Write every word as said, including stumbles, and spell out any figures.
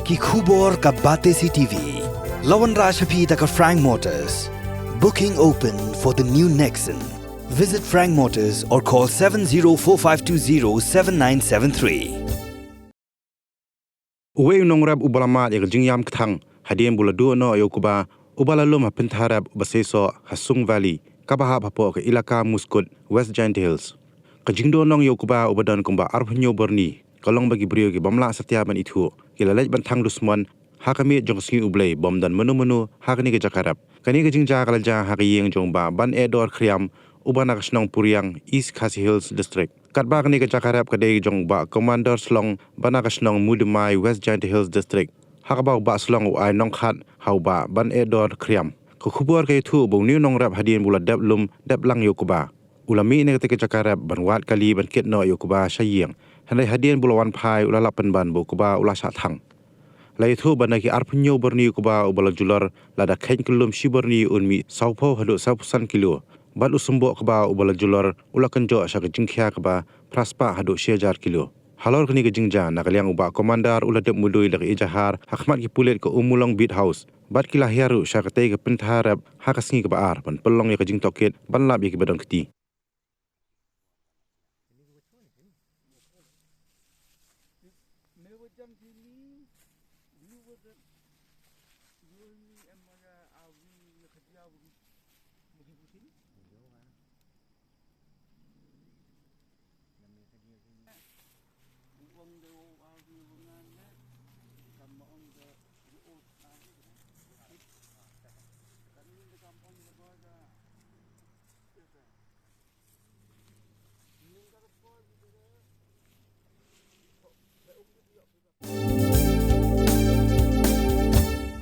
Ki khubor ka Batesi T V. La wanrah sha phi da ka Frank Motors. Booking open for the new Nexon. Visit Frank Motors or call seven zero four five two zero seven nine seven three. Uwei u nongrep uba la mad ïa ka jingïam kthang hadien ba u la duh noh ïa u kba uba la lum ha Pyntharep uba seisoh ha Sung Valley, kaba hap hapoh ka ilaka Muskut, West Jaintia Hills. Ka jingduh noh ïa u kba uba don kumba arphew hynñiew byrni ka long ba ki briew ki bym lah satia ban ithuh ki la leit ban thang dusmon ha ka miet jong ka sngi U Blei bym don mano mano ha kane ka jaka rep. Kane ka jingjia ka la jia ha ka ïing jong Bah Banehdor Khriam uba na ka shnong Puriang, East Khasi Hills District. Katba kane ka jaka rep ka dei jong Bah Commander Slong ba na ka shnong Mudimai, West Jaintia Hills District, ha kaba u Bah Slong u ai nongkhat ha u Bah Banehdor Khriam. Ka khubor ka ïathuh ba une u nongrep hadien ba u la dep lum dep lang ïa u kba, u la mih na katei ka jaka rep ban wad kali ban kit noh ïa u kba sha ïing. Hynrei hadien ba u la wan phai u la lap pynban ba u kba u la shah thang. La ïathuh ba na ki arphew hynñiew byrni u kba uba la julor, lada kheiñ kyllum shi byrni un mih sawphew haduh sawphew san kilo. Bad u symboh kba uba la julor u la kynjoh sha ka jingkhia kba phra spah haduh shi hajar kilo. Halor kane ka jingjia, na ka liang u Bah Commander u la dep mudui da ka ijahar ha khmat ki pulit ka Ummulong Beat House bad ki la hiar ruh sha katei ka Pyntharep ha ka sngi kaba ar ban pynlong ïa ka jingtohkit ban lap ïa kiba don kti.